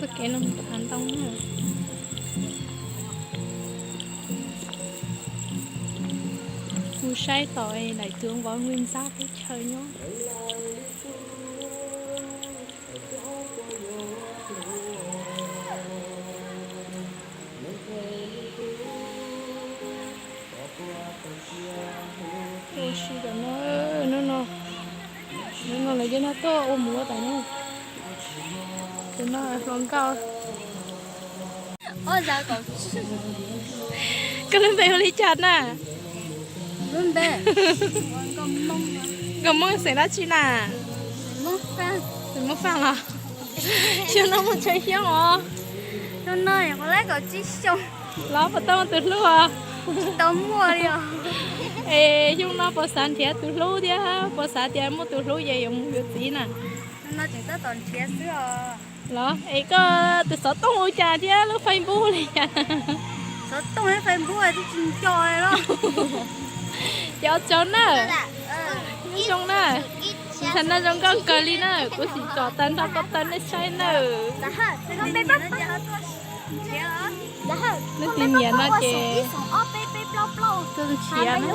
Txoj kev no hav ntoo na. Mus saib tom daim txwv vov nqi ntxab teb chaws nyob. Ua si tam no, hnub no, hnub no lawv cov no tuaj ua muv tas no. Tus no hluas nkauj. Koj lub npe hu li cas na? Nkauj Hmoob xeem dab tsi na? Xeem Hmoob Faj los? Xyoo no muaj tsawg xyoo os? Los puas tau muaj tus hlub os? Es xyoo no puas xav nrhiav tus hlub thiab puas xav tias muaj tus hlub ces yuav mus yuav txiv na? Los es koj tus xov tooj ua cas thiab lub Facebook li cas? Ces ua tsaug na. Zoo na. Ntxhais no zoo nkauj kawg li na, kuv sim tsom tag nrho koj tawm nej saib nawb. Nej tus niam no ces tuaj nrhiav na.